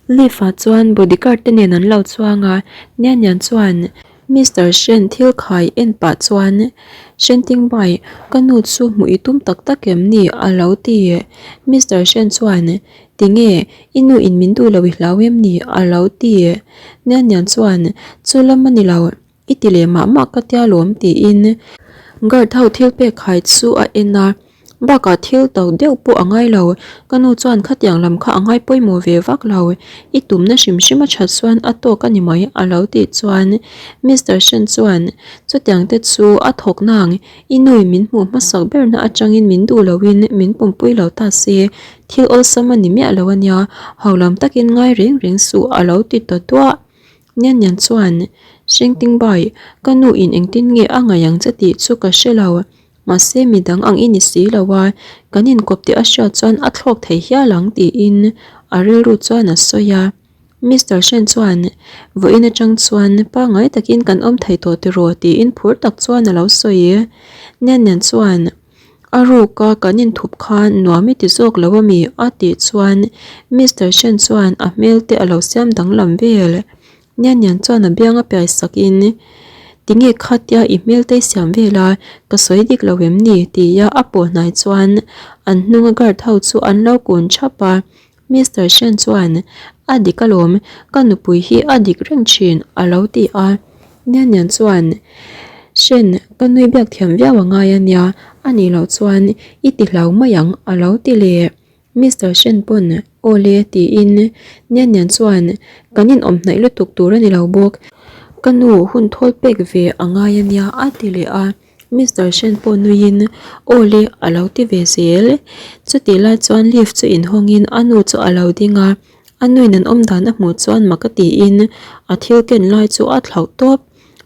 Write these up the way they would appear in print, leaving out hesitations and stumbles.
Lift ah chuan bodyguard te nen an lo chuang a, Nian Nian chuan Mister Shen thil khai en pah chuan Shen Ting Bai, ka nu chu hmuh i tum tak tak em ni? a lo ti. Mister Shen chuan Tinge, i nu in min duh lo i hlau em ni? a lo ti. Nian Nian chuan Chu lam a ni lo, i ti leh mah mah ka tia lawm tiin guard ho thil pek khai chu a en a. Bakah thil to deuh pawh a ngai lo, ka nu chuan khatiang lam kha a ngai pawimawh ve vak lo, i tumna hrim hrim a that chuan a tawk a ni mai a lo tih chuan Mister Shen chuan chutiang te chu a thawk nang, i nui min hmuh hmasak berna atangin min duh loin min pumpui lo ta se, thil awlsam a ni miah lo a nia, ho lam takin ngai reng reng suh a lo ti ta duah. Nian Nian chuan Shengtingbai, ka nu in engtin nge a ngaih ang che tih chu ka hre lo. Mahse midang ang i ni si lo a, kan inkawp tih a hriat chuan a thlawk thei hial ang tiin a rilru chuan a sawi a. Mister Shen chuan, Vawiin atang chuan pangngai takin kan awm thei tawh tiraw tiin phur tak chuan a lo sawi. Nian Nian chuan, A ruka kan inthup khan nuam i ti zawk lo a mi? a tih chuan Mister Shen chuan a hmel te a lo siam danglam vel. Nian Nian chuan a biang a piai sak in, Tinge khatia i hmel te i siam vel a, ka sawi dik lo em ni? tia a pawh hnai chuan an hnunga guard ho chu an lo kun thap a. Mister Shen chuan, A dik alawm, ka nupui hi a dik reng thin, a lo ti a. Nian Nian chuan, Shen, ka nui biak thiam viau a ngai a nia, a nih loh chuan i ti hlau mai ang, a lo ti leh. Mister Shen pawn, Aw le, tiin Nian Nian chuan, Kan inawm hnaih lutuk tur a ni lo bawk. Ka nu hun thawl pek ve a ngai a nia, a ti leh a. Mister Shen pawh nuiin, Aw le, a lo ti ve zel. Chutih lai chuan lift chu inhawngin a nu chu a lo ding a. A nuin an awm dan a hmuh chuan mak a tiin a thil ken lai chu a thlauh tawp.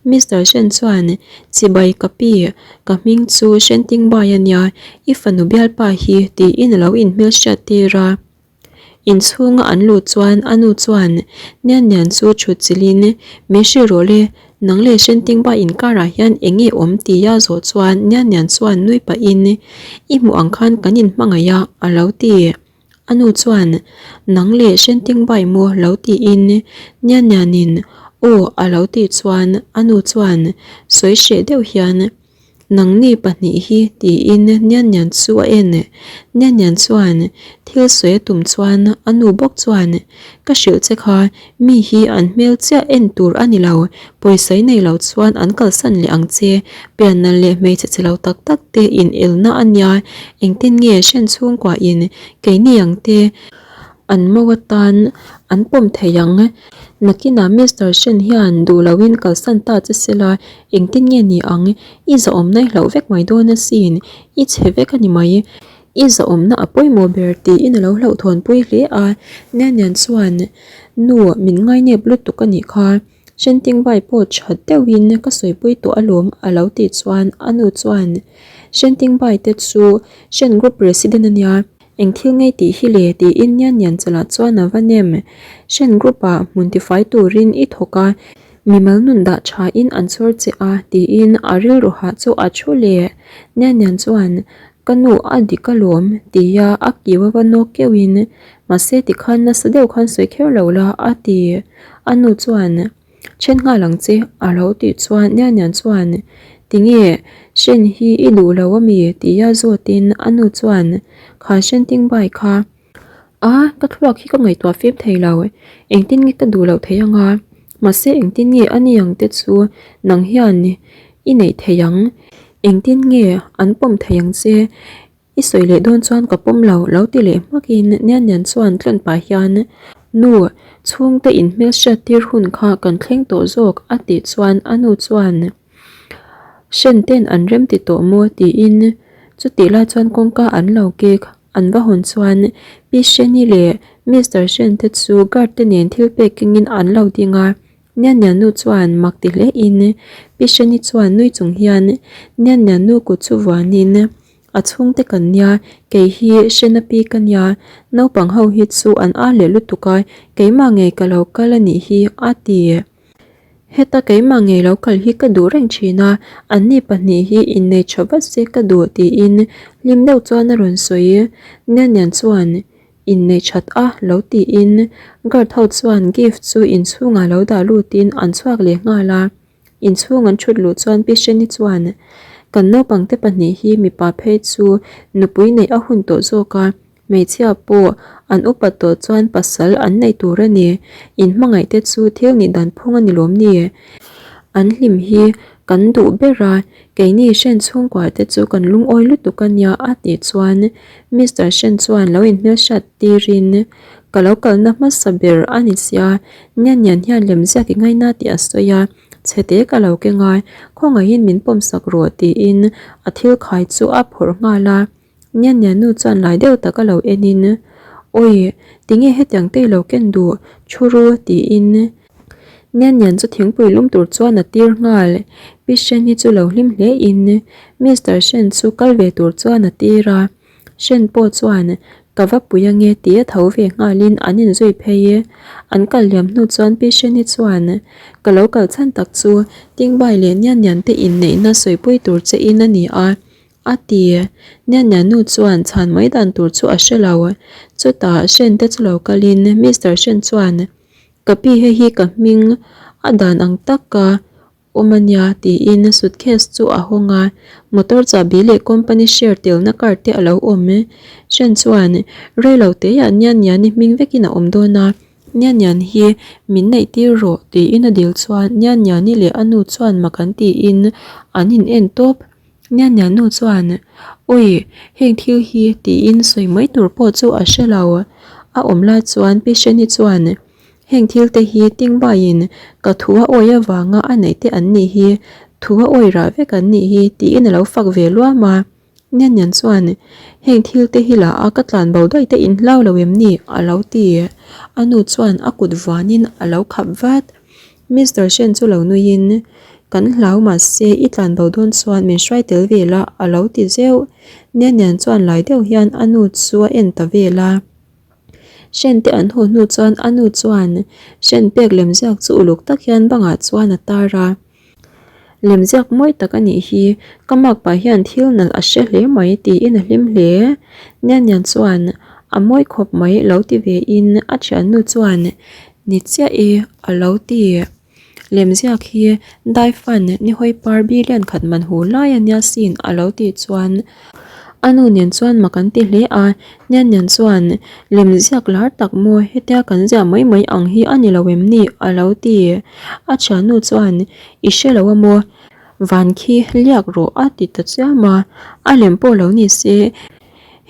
Mister Shen chuan, Chibai ka pi, ka hming chu Shen Tingbai a nia, i fanu bialpa hi, tiin a lo inhmel hriat tir a. Inchhunga an luh chuan a nu chuan Nian Nian chu thut chilhin, Min hrilh rawh le, nang leh Shen Tingbai inkarah hian eng nge awm? tia zawh chuan Nian Nian chuan nui pahin, I hmuh ang khan kan inhmangaih a, a lo ti. A nu chuan, Nang leh Shentingbai maw lo tiin Nian Nianin aw a lo tih chuan a nu chuan sawi hreh deuh hian, Nangni pahnih hi tiin Nian Nian chu a en. Nian Nian chuan thil sawi a tum chuan a nu bawk chuan, Ka hrilh che kha Mi hi an hmel chiah en tur a ni lo, pawisa i nei lo chuan an kalsan leh ang che, pianna leh hmeichhe che lo tak tak te in elna a nia, engtin nge hren chhungkua in keini ang te an mo atan an pawm thei ang? Nakinah Mister Shen hian duh lo in kalsan ta che sela engtin nge ni ang? I zahawmna i hlauh vek mai dawn asin, i chhe vek a ni mai. I zahawmna a pawimawh ber tiin a lo hlauhthawnpui hle a, Nian Nian chuan, Nu, min ngainep lutuk a nih kha, Shentingbai pawh tha deuhin ka sawipui tawh alawm a lo tih chuan a nu chuan, Shentingbai te chu Shen Group President a nia, eng thil ngei tih hi le tiin Nian Nian chalah chuan a va nem. Shen Group ah hmun tifai turin i thawk a, mimal nun dah thain an chhawr che a tiin a rilru hah chu a thu leh. Nian Nian chuan, Ka nu a dik alawm tia a kiu a va nawk keuhin mahse tikhan nasa deuh khan sawi kher lo la a ti. A nu chuan then nghal ang che a lo tih chuan Nian Nian chuan tinge hren hi i duh lo ami tia zawtin a nu chuan kha hren ting bai kha a ka thluak hi ka ngaihtuah fim thei lo engtin nge ka duh loh thei anga mahse engtin nge a ni ang te chu nang hian i neih thei ang. Engtin nge an pawm thei ang che? I sawi leh dawn chuan ka pawm lo, lo ti leh hmakin Nian Nian chuan tlawn pah hian, Nu, chhungte inhmel hriat tir hun kha kan thleng tawh zawk a tih chuan a nu chuan, Hren ten an rem ti tawh maw? tiin chutih lai chuan kawngka an lo kek an va hawn chuan Pi Hreni leh Mister Hren te chu guard te nen thil pek kengin an lo ding a. Nian Nian nu chuan mak ti hle in Pi Hreni chuan nui chung hian Nian Nian nu kut chu vuan in a chhungte kan nia, kei hi Hrena pi ka nia, naupang ho hi chu an ar leh lutuk a, keimah ngei ka lo kal a nih hi a ti. Heta keimah ngei lo kal hi ka duh reng thin a, anni pahnih hi innei tha vat se ka duh tiin hlim deuh chuan a rawn sawi. Nian Nian chuan. Innei that a lo tiin guard ho chuan gift chu inchhungah lo dah lutin an chhuak leh nghal a. Inchhung an thut luh chuan Pi Hreni chuan, Kan naupangte pahnih hi mipa phei chu nupui neih a hun tawh zawk a, hmeichhia pawh an upat tawh chuan pasal an nei tur a ni. Inhmangaih te chu thil nih dan phung a ni lawm ni? An hlim hi kan duh ber a, keini Hren chhungkua te chu kan lungawi lutuk a nia a tih chuan Mister Hren chuan lo inhmelhriat tirin, Ka lo kalna hmasa ber a ni sia, Nian nian hian lemziak i ngaina tih a sawi a, chhete ka lo keng a, khawngaihin min pawmsak rawh tiin a thil khai chu a phawrh nghal a. Nian nian nu chuan lai deuh tak a lo enin, Awi, tinge hetiang te i lo ken duh, thu ru tiin Nian nian chu thingpui lum tur chuan a tir nghal. Pi Shen hi chu lo hlim hle in Mister Shen chu kal ve tur chuan a tir a. Shen pawh chuan ka va pui ange tih a tho ve nghalin an inzui phei e. An kal liam hnu chuan Pi Sheni chuan ka lo kal chhan tak chu Tingbai leh Nian Nian te inneihna sawipui tur che in a ni a, a ti. Nian Nian nu chuan chhan mai dan tur chu a hre lo. Chutah Shen te chu lo kalin Mister Shen chuan ka pi hei hi ka hming a dan ang taka Awm a nia, tiin suitcase chu a hawng a, motor chahbi leh company share telna card te a lo awm. Hren chuan, Rei lo teiah Nian Nian-i hming vekin a awm dawn a, Nian Nian hi min neih tir rawh, tiin a dil chuan Nian Nian-i leh a nu chuan mak an tiin an in en tawp. Nian Nian nu chuan, Awi, heng thil hi, tiin sawi mai tur pawh chu a hre lo. A awm lai chuan Pi Hreni chuan, Heng thil te hi Tingbaiin ka thu a awi avanga a neih te an nih hi, thu a awi rah vek an nih hi tiin a lo fak ve luam a. Nian Nian chuan, Heng thil te hi la a ka tlan bo daih te in hlau lo em ni? a lo ti. A nu chuan a kut vuanin a lo khap vat. Mister Shen chu lo nuiin, Kan hlau mahse i tlan bo dawn chuan min hruai tel ve la a lo ti zeuh. Nian Nian chuan lai deuh hian a nu chu a en ta vel a. Hren te an haw hnu chuan a nu chuan hren pek lemziak chu uluk tak hian bangah chuan a tar a. Lemziak mawi tak a nih hi, ka makpa hian thil nalh a hre hle mai tiin a hlim hle. Nian Nian chuan a mawi khawp mai lo ti ve in a thiannu chuan ni chiah e a lo ti. Lemziak hi Daifan nihawi par billion khat man hu lai a nia sin a lo tih chuan a nu nen chuan mak an ti hle a, Nian Nian chuan lemziak lar tak maw hetia kan ziah mai mai ang hi a ni lo em ni a lo ti. A thiannu chuan i hre lo a maw van khi liak rawh a ti ta chiam a, a lem pawh lo ni se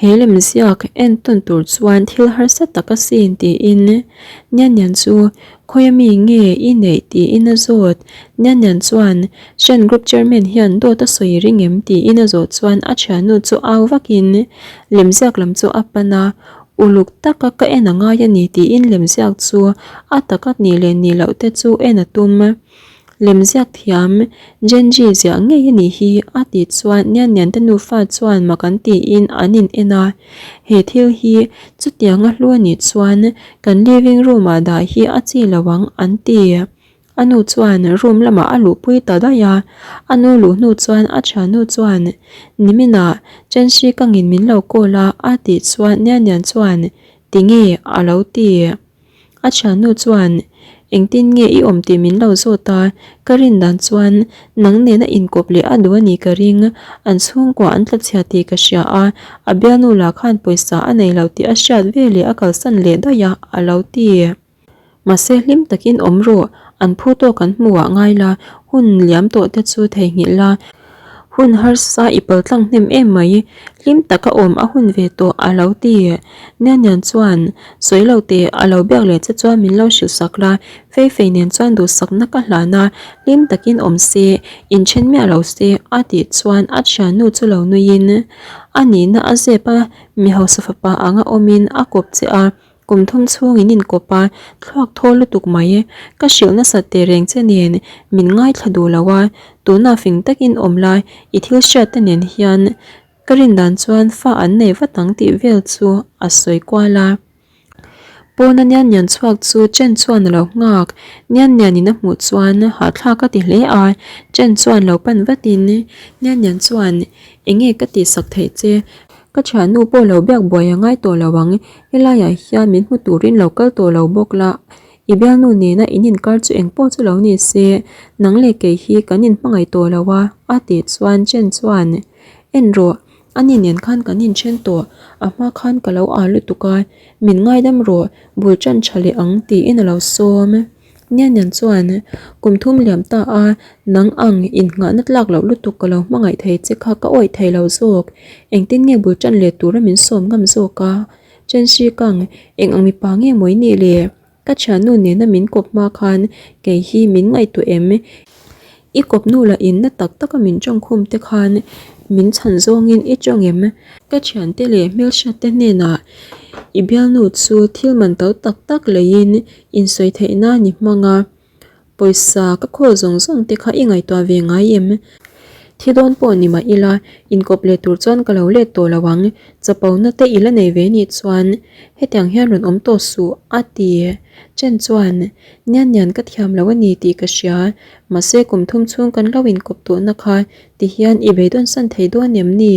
He lemziak entawn tur chuan thil harsa tak a sin tiin Nian Nian chu khawi ami nge i neih tiin a zawt. Nian Nian chuan Shen Group Chairman hian dawt a sawi ring em tiin a zawh chuan a thiannu chu au vakin lemziak lam chu a pan a, uluk taka ka en a ngai a ni tiin lemziak chu a taka nih leh nih loh te chu en a tum. Lemziak thiam Genji ziah ngei a nih hi a tih chuan Nian Nian te nufa chuan mak an tiin an in en a, he thil hi chutianga hlu a nih chuan kan living room ah dah hi a chi lo ang an ti. A nu chuan room lamah a luhpui ta daih a, a nu luh hnu chuan a thiannu chuan niminah Chenshi ka ngin min lo call a a tih chuan Nian Nian chuan tinge a lo ti. A thiannu chuan, Engtin nge i awm tih min lo zawt a, ka rin dan chuan nang nena inkawp leh a duh a nih ka ring, an chhungkua an tla chhia tih ka hria a, a bialnu lah khan pawisa a nei lo tih a hriat veleh a kalsan leh daih a, a lo ti. Mahse hlim takin awm rawh, an phu tawk an hmuh ah ngai la, hun liam tawh te chu theihnghilh la, Hun harsa i pal tlang hnem em mai, hlim taka awm a hun ve tawh a lo ti. Nian Nian chuan, Sawi lo teh, a lo biak leh che chuan min lo hrilh sak la, Fei Fei nen chuan duhsakna ka hlan a, hlim takin awm se, inthen miah lo se, a tih chuan a thiannu chu lo nuiin a nihna a zep a, mi hausa fapa anga awmin a kawp che a, Kum thum chhung in inkawp a, thluak thawl lutuk mai. Ka hrilh nasat teh reng che nen min ngaithla duh lo a, tunah fing takin awm la, i thil hriat te nen hian ka rin dan chuan fa an nei vat ang tih vel chu a sawi kual a. Pawna nian nian chhuak chu Chen chuan a lo nghak, nian nian in a hmuh chuan hahthlak a ti hle a, Chen chuan lo pan vatin nian nian chuan enge ka tihsak theih che? Ka thiannu pawh lo biak buai a ngai tawh lo ang, helaiah hian min hmu turin lo kal tawh lo bawk la. I bialnu nena in inkar chu engpawh chu lo ni se, nang leh kei hi kan inhmangaih tawh lo a, a tih chuan Chen chuan, En rawh, ani nen khan kan inthen tawh, a hma khan ka lo â lutuk a, min ngaidam rawh, bul ṭan ṭha leh ang tiin a lo sawm. Niannian chuan, Kum thum liam ta a, nang ang innghahna tlak loh lutuk ka lo hmangaih thei che kha ka awih thei lo zawk. Engtin nge bul ṭan leh tura min sawm ngam zawk a? Chen Shi Kang, eng ang mipa nge maw i nih le? Ka thiannu nena min kawp hma khan kei hi min ngaihtuah em? I kawpnu lah inna tak taka min tawngkhum te khan min chhan zawngin i tawng em? Ka thiante leh hmelhriatte hnenah i bialnu chu thil man to tak tak leiin insawi theihna ni hmang a, pawisa ka khawl zawng zawng te kha i ngaihtuah ve ngai em? Thi dawn pawh ni mah ila, inkawp leh tur chuan ka lo let tawh lo ang, chapona te i la nei ve nih chuan hetiang hian rawn awm tawh suh a ti. Chen chuan, Nian nian ka thiam lo a ni tih ka hria, mahse kum thum chhung kan lo inkawp tawhna kha tihian i beidawnsan thei dawn em ni?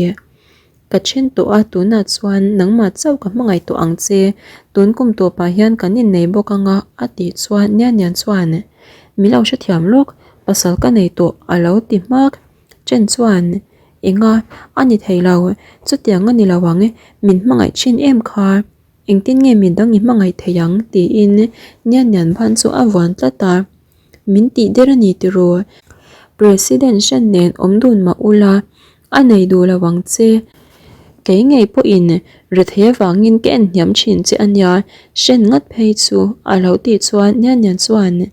Ka then tawh a, tunah chuan nangmah chauh ka hmangaih tawh ang che, tun kum tawpah hian kan innei bawk anga a tih chuan Nian Nian chuan min lo hrethiam lawk, pasal ka nei tawh a lo ti hmak. Chen chuan Enga, a ni thei lo, chutiang a ni lo ang, min hmangaih thin em kha, engtin nge midang i hmangaih thei ang tiin Nian Nian ban chu a vuan tlat a. Min tih der a ni tiraw? President hran nen awm dun mah ula, a nei duh lo ang che. Kei ngei pawhin rethei avangin ka en hniam thin che a nia, hren ngat phei chu a lo tih chuan Nian Nian chuan,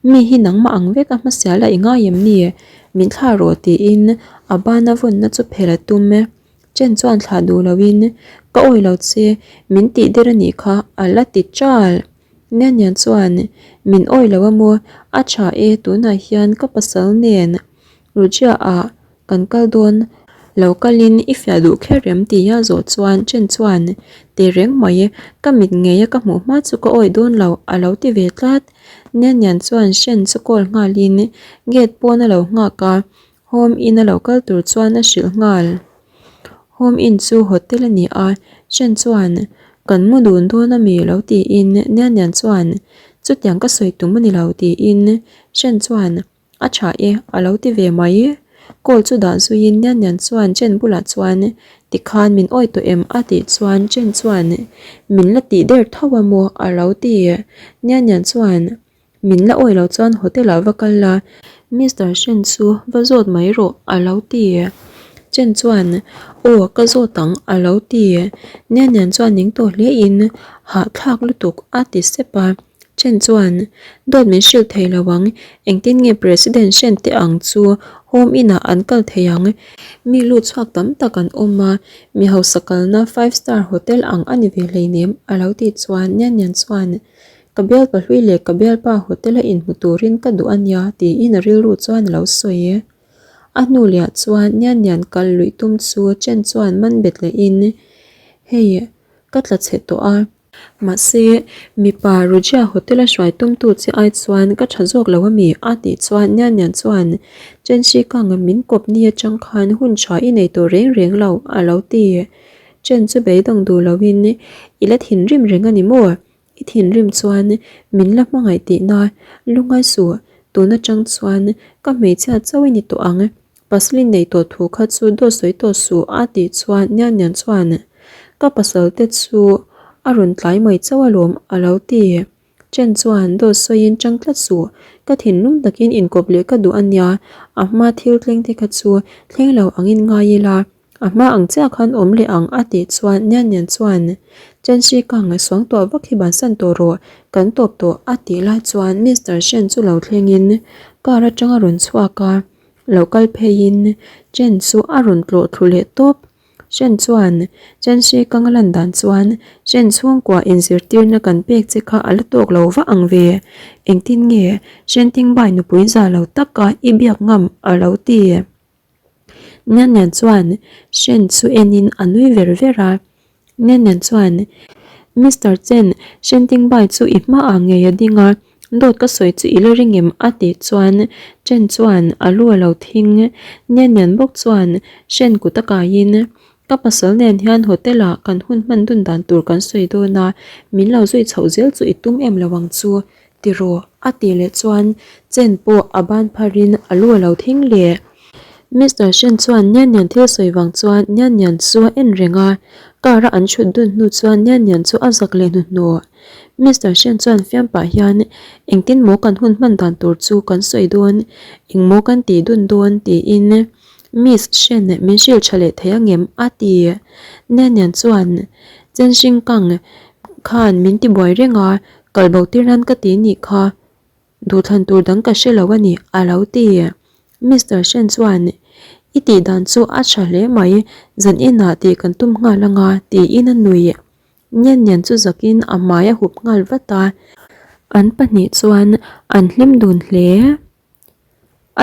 Mi hi nangmah ang vek a hmasial a i ngai em ni? Min thlah rawh tiin a bana vawnna chu phelh a tum e. Chen chuan thlah duh loin, Ka awi lo che, min tih der a nih kha a la ti chal. Nian Nian chuan, Min awi lo a maw? A tha e, tunah hian ka pasal nen Rujia ah kan kal dawn. Lo kalin i fiah duh kher em tia zawh chuan Chen chuan, Ti reng mai, ka mit ngeia ka hmuh hma chu ka awi dawn lo a lo ti ve tlat. Nian Nian chuan Shen chu call nghalin gate pawn a lo nghak a, Home Inn a lo kal tur chuan a hrilh nghal. Home Inn chu hotel a ni a, Shen chuan, Kan mu dun dawn a mi lo tiin Nian Nian chuan, Chutiang ka sawi tum a ni lo tiin Shen chuan, A tha e a lo ti ve mai. Call chu dah zuiin Nian Nian chuan Chen bulah chuan, Tikhan min awi tawh em? a tih chuan Chen chuan, Min la tih der tho a maw? a lo ti. Nian Nian chuan, Min la awi lo chuan hotel ah va kal la, Mister Shen chu va zawt mai rawh a lo ti. Chen chuan, Aw ka zawt ang a lo ti. Nian Nian chuan ning tawh hle in, Hahthlak lutuk a ti sep a. Chen chuan, Dawt min hrilh thei lo ang, engtin nge President Shen te ang chu Home Inn ah an kal thei ang? Mi lut chhuak tam tak an awm a, mi hausa kalna five star hotel ang a ni ve hleinem a lo tih chuan Nian Nian chuan, Ka bialpa hlui leh ka bialpa hotel a inhmu turin ka duh a nia tiin a rilru chuan a lo sawi e. A hnu lehah chuan Nian Nian kal luih tum chu Chen chuan man bet lehin, Hei, ka tla chhe tawh a. Mahse, mipa Rujia hotel a hruai tumtu che ai chuan ka tha zawk lo a mi? a tih chuan Nian Nian chuan, Chen Shi Kang min kawp ni atang khan hun tha i nei tawh reng reng lo a lo ti. Chen chu beidawng duh loin, I la thinrim reng a ni maw? I thinrim chuan min la hmangaih tihna lungngai suh, tun atang chuan ka hmeichhia chauh i ni tawh ang, pasal i nei tawh thu kha chu dawt sawi tawh suh a tih chuan Nian Nian chuan ka pasal te chu a rawn tlai mai chauh alawm a lo ti. Chen chuan dawt sawiin chang tlat suh, ka thinlung takin inkawp leh ka duh ania, a hma thil thleng te kha chu thleng lo angin ngai ila. A hma ang chiah khan awm leh ang a tih chuan Nian Nian chuan Chenshi ka ngaihsuang tawh vak hi bansan tawh rawh, kan tawp tawh a tih lai chuan Mister Shen chu lo thlengin car atang a rawn chhuak a, lo kal pheiin Chen chu a rawn tlawh thlu leh tawp. Shen chuan Chenshi ka nga lan dan chuan Shen chhungkua inzirtirna kan pek che kha a la tawk lo vah ang ve, engtin nge Shen Tingbai nupui za lo taka i biak ngam a lo ti. Nian Nian chuan Shen chu enin a nui ver ver a. Nian Nian chuan, Mister Chen, Shen Tingbai chu i hmaah ngei a ding a, dawt ka sawi chu i la ring em? a tih chuan Chen chuan a lu a lo thing. Nian Nian bawk chuan Shen kut a kaiin. Ka pasal nen hian hotel ah kan hun hman dun dan tur kan sawi dawn a, min lo zui chhoh zel chu i tum em lo ang chu ti rawh a tih leh chuan Chen pawh a ban pharin a lu a lo thing leh. Mister Shen chuan Nian Nian thil sawi vang chuan Nian Nian chu a en reng a, car a an thut dun hnu chuan Nian Nian chu a zak leh hnuhnawh. Mister Shen chuan fiam pah hian engtin maw kan hun hman dan tur chu kan sawi dawn, eng maw kan tih dun dawn tiin Miss Shen min hrilh tha leh thei angem a ti. Nian Nian chuan Chen Xingkang khan min ti buai reng a, kal bo tir nan ka ti nih kha. Duhthlan tur dang ka hre lo a ni, a lo ti. Mister Shen chuan, I tih dan chu a tha hle mai, zan inah tih kan tum nghal anga, tiin a nui. Nian Nian chu zakin a hmai a hup nghal vat a. An pahnih chuan an hlim dun hle.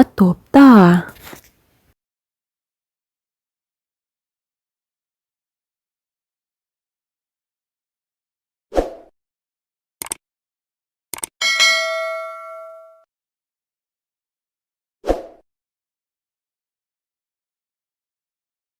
A tawp ta.